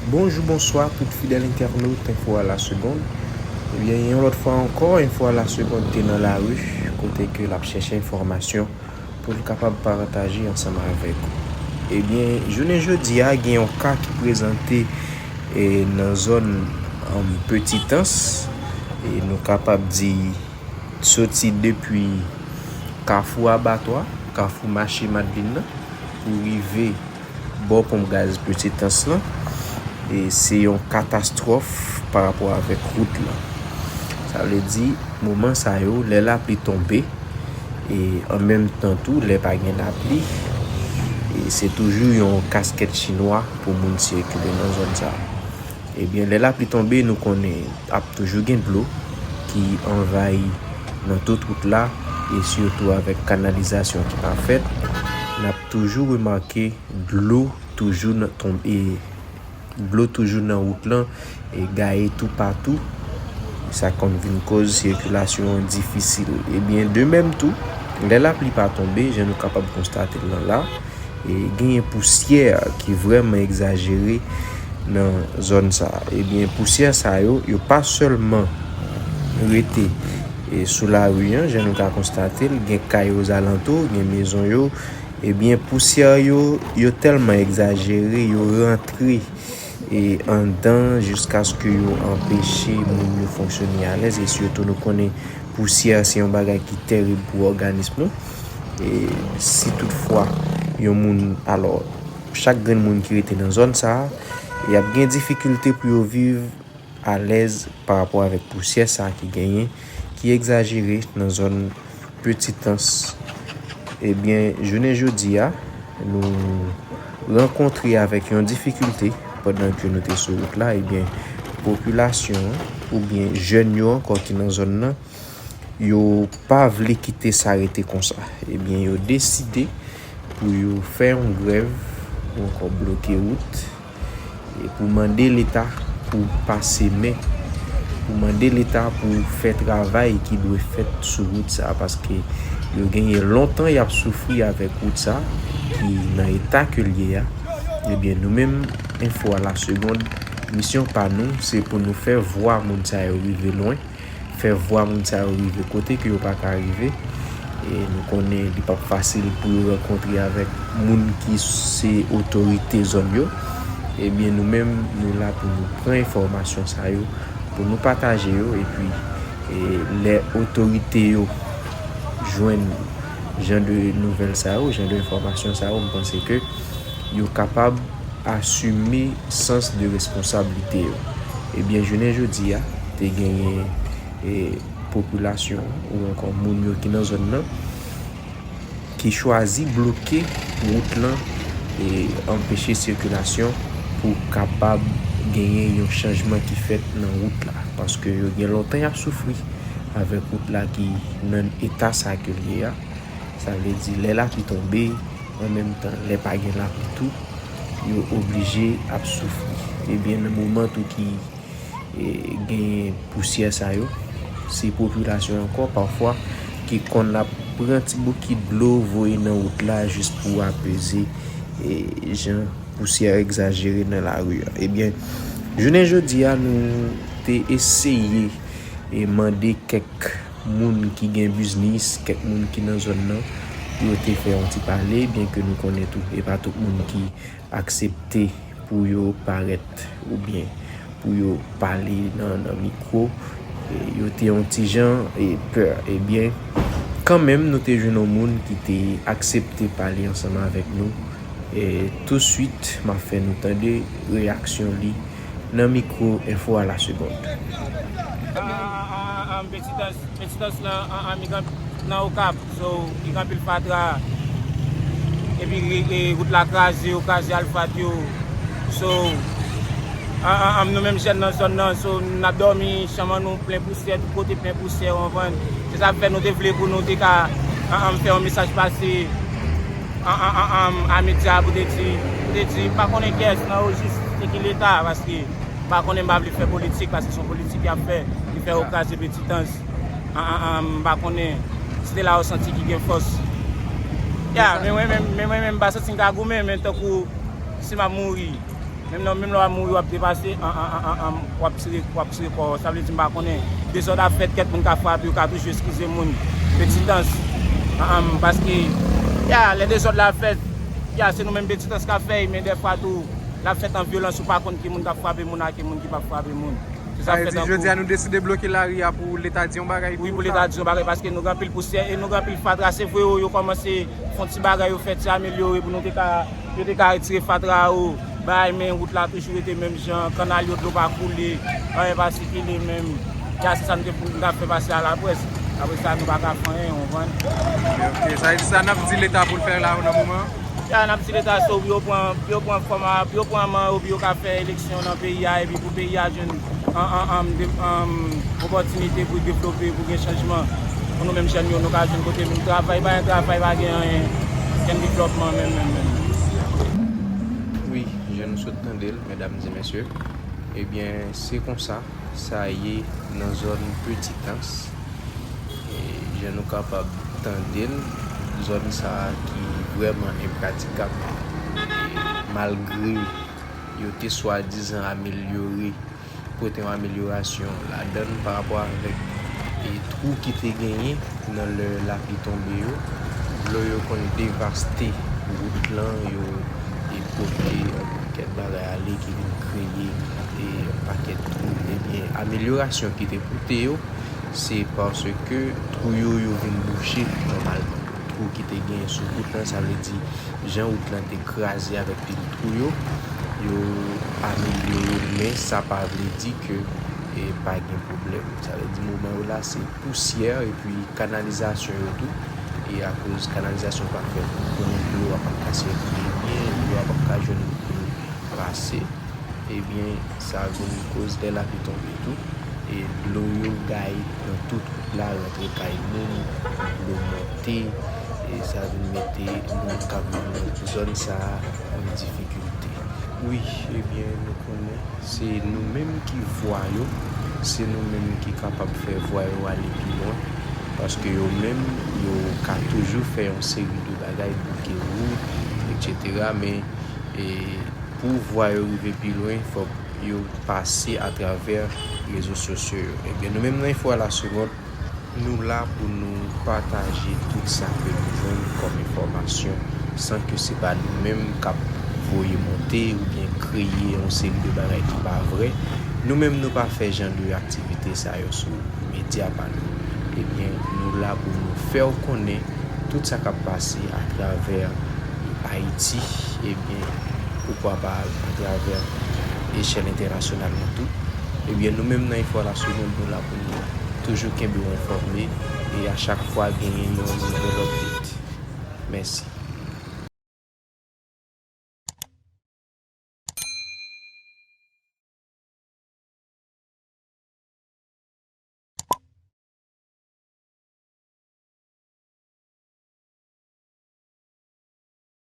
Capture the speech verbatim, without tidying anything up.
Bonjou, bonswa tout fidèl entènot Enfo a la Segonn. Ebyen, yon lòt fwa ankò, Enfo a la Segonn te nan lari, kote ke l ap chèche enfòmasyon pou l kapab pataje ansanm avèk ou. Ebyen, jounen jodi a, gen yon ka ki prezante, e, nan zòn, um, Petitans. E nou kapab di soti depi Kafou Abatwa, Kafou Mache Madlin nan, pou rive bò ponp gaz Petitans lan, e se yon katastwòf pa rapò avèk wout lan. Sa vle di, moman sa yo, lè lapli tonbe, e an menm tan tou, lè pa gen lapli, e se toujou yon kaskèt chinwa pou moun sikile nan zòn sa. Ebyen, lè lapli tonbe, nou konnen ap toujou gen dlo ki anvayi nan tout wout la, e sitou avèk kanalizasyon ki pa fèt, n ap toujou remake dlo toujou nan tonbe, dlo toujou nan wout lan, e gaye toupatou. Sa konn vin koz sikilasyon an difisil. Ebyen, de menm tou, lè lapli pa tonbe, jan nou kapab konstate l lan la, e genyen pousyè ki vrèman egzajere nan zòn sa. Ebyen, pousyè sa yo, yo pa sèlman rete, e, sou lari an, jan nou ka konstate l, gen kay ozalantou, gen mezon yo. Ebyen, pousyè yo, yo tèlman egzajere, yo rantre, e, anndan jiskaske yo anpeche moun yo fonksyone alèz. E sitou, nou konnen pousyè se yon bagay ki terib pou òganis nou. E si toutfwa yon moun, alò, chak grenn moun ki rete nan zòn sa a, y ap gen difikilte pou yo viv alèz pa rapò avèk pousyè sa a ki genyen, ki egzajere nan zòn Petitans. Ebyen, jounen jodi a, nou rankontre avèk yon difikilte pandan ke nou te sou wout la. Ebyen, popilasyon an oubyen jèn yo ankò ki nan zòn nan, yo pa vle kite sa rete konsa. Ebyen, yo deside pou yo fè yon grèv ou ankò bloke wout, e pou mande Leta pou pase men, pou mande Leta pou fè travay ki dwe fèt sou wout sa, paske yo genyen lontan y ap soufri avèk wout sa, ki nan eta ke l ye a. Ebyen, nou menm, Enfo a la Segonn, misyon pa nou, se pou nou fè vwa moun sa yo rive lwen, fè vwa moun sa yo rive kote ke yo pa ka rive. E nou konnen li p ap fasil pou yo rankontre avèk moun ki se otorite zòn yo. Ebyen, nou menm, nou la pou nou pran enfòmasyon sa yo, pou nou pataje yo, epi, e, lè otorite yo jwenn jan de nouvèl sa yo, jan de enfòmasyon sa yo, m panse ke yo kapab asime sans de responsablite yo. Ebyen, jounen jodi a, te genyen, e, popilasyon ou ankò moun yo ki nan zòn nan ki chwazi bloke wout lan e anpeche sikilasyon pou kapab genyen yon chanjman ki fèt nan wout la. Paske yo gen lontan y ap soufri avèk wout la ki nan eta sa ke l ye a. Sa vle di, lè lapli tonbe, an menm tan, lè pa gen lapli tou, yo oblije ap soufri. Ebyen, nan moman tou ki, e, genyen pousyè sa yo, se popilasyon ankò, pafwa, ki konn ap pran ti boukit dlo voye nan wout la jis pou apeze, e, jan pousyè egzajere nan lari a. Ebyen, jounen jodi a, nou te eseye, e, mande kèk moun ki gen biznis, kèk moun ki nan zòn nan, pou yo te fè yon ti pale, byenke nou konnen tou, e pa tout moun ki aksepte pou yo parèt oubyen pou yo pale nan, nan mikwo. E, yo te yon ti jan, e, pè. Ebyen, kanmenm, nou te jwenn yon moun ki te aksepte pale ansanm avèk nou. E touswit, m ap fè nou tande reyaksyon li nan mikwo Enfo a la Segonn. An, an, an, an, Petitans, Petitans nan, an, an, mi gen nan Okap, so, li gen anpil fatra. Epi, e, e, wout la kraze, yo kraze alfat yo. So, an, an, an, nou menm jèn nan zòn nan, so, n ap dòmi, chanm an nou plen pousyè, tout kote plen pousyè, w konprann? Se sa k fè nou te vle pou nou te ka an, an, fè yon mesaj pase an, an, an, an, a medya pou te di, pou te di, m pa konnen kiyès nan yo jis, se ki Leta, paske m pa konnen, m pa vle fè politik, paske se yon politik y ap fè, li fè yo kraze Petitans. An, an, an, m pa konnen, se te la yo santi ki gen fòs. Ya, men mwen menm, men mwen menm, m pa santi m ka goumen, men tankou si m ap mouri, menm nan, menm lè w ap mouri, w ap depase, an, an, an, an, an, w ap tire, w ap tire kò w. Sa vle di m pa konnen. Dezòd ap fèt, kèk moun ka frape, yo ka toujou eskize moun. Petitans. An, an, paske, ya, lè dezòd la fèt, ya, se nou menm Petitans k ap fè l, men dèfwa tou, l ap fèt an vyolans, ou pa konn ki moun k ap frape moun ak ki moun ki p ap frape moun. Se sa k fèt an kou. Jodi a nou deside bloke lari a pou Leta di yon bagay tou. Wi, pou Leta di yon bagay, paske nou gen anpil pousyè e nou gen anpil fatra. Se vre, yo, yo kòmanse fè yon ti bagay, yo fè ti amelyore pou nou te ka, yo te ka retire fatra yo, bay, men wout la toujou rete menm jan, kannal yo dlo pa koule, anyen pa sikile menm. Ya, se sa nou te pou nou ta fè pase a laprès. Apre sa, nou pa ka fè anyen, w konprann? Ok, ok. Sa vle di sa n ap di Leta pou l fè la nan moman an? Ya, n ap di Leta se pou yo pran, pou yo pran fòma, pou yo pran man yo, pou yo ka fè eleksyon nan peyi a, epi pou peyi a jwenn an, an, an, de, an, opòtinite pou devlope, pou gen chanjman. Pou nou menm jèn yo, nou ka jwenn kote nou travay, pa gen travay, pa gen anyen, gen devlòpman menm, menm, menm. Wi, jan nou sot tande l, medam e mesye, ebyen, se konsa sa ye nan zòn Petitans. E jan nou kapab tande l, zòn sa a ki vrèman enpratikab. E malgre yo te swadizan amelyore, pote yon amelyorasyon ladan l pa rapò avèk, e, twou ki te genyen nan lè lapli tonbe yo. Dlo yo konn devaste wout lan, yo, e, pote yon pakèt bagay ale ki vin kreye, e, yon pakèt twou. Ebyen, amelyorasyon ki te pote yo, se paske twou yo, yo vin bouche nòmalman. Twou ki te genyen sou wout lan, sa vle di jan wout lan te kraze avèk pil twou yo, yo amelyore l, men sa pa vle di ke, e, pa gen pwoblèm. Sa vle di moman yo la, se pousyè epi kanalizasyon yo tou. E akoz kanalizasyon pa fèt, nou konnen dlo a p ap ka sikile byen, dlo a p ap ka jwenn kote l pase. Ebyen, sa vin koz lè lapli tonbe tou, e dlo yo gaye nan tout wout la, rantre kay moun, dlo monte, e sa vin mete moun k ap viv nan zòn sa a an difikilte. Wi, ebyen, nou konnen se nou menm ki vwa yo, se nou menm ki kapab fè vwa yo ale pi lwen, paske yo menm, yo ka toujou fè yon seri de bagay, bouke wout, etsetera, men, e, pou vwa yo rive pi lwen, fòk yo pase atravè rezo sosyo yo. Ebyen, nou menm nan Info à la Seconde, nou la pou nou pataje tout sa ke nou jwenn kòm enfòmasyon, san ke se pa nou menm k ap voye monte oubyen kreye yon seri de bagay ki pa vrè. Nou menm, nou pa fè jan de aktivite sa yo sou medya pa nou. Ebyen, nou la pou nou fè w konnen tout sa k ap pase atravè Ayiti, ebyen, poukwa pa atravè echèl entènasyonal lan tou. Ebyen, nou menm nan Info à la Seconde, nou la pou nou toujou kenbe w enfòme e a chak fwa genyen yon nouvèl update. Mèsi.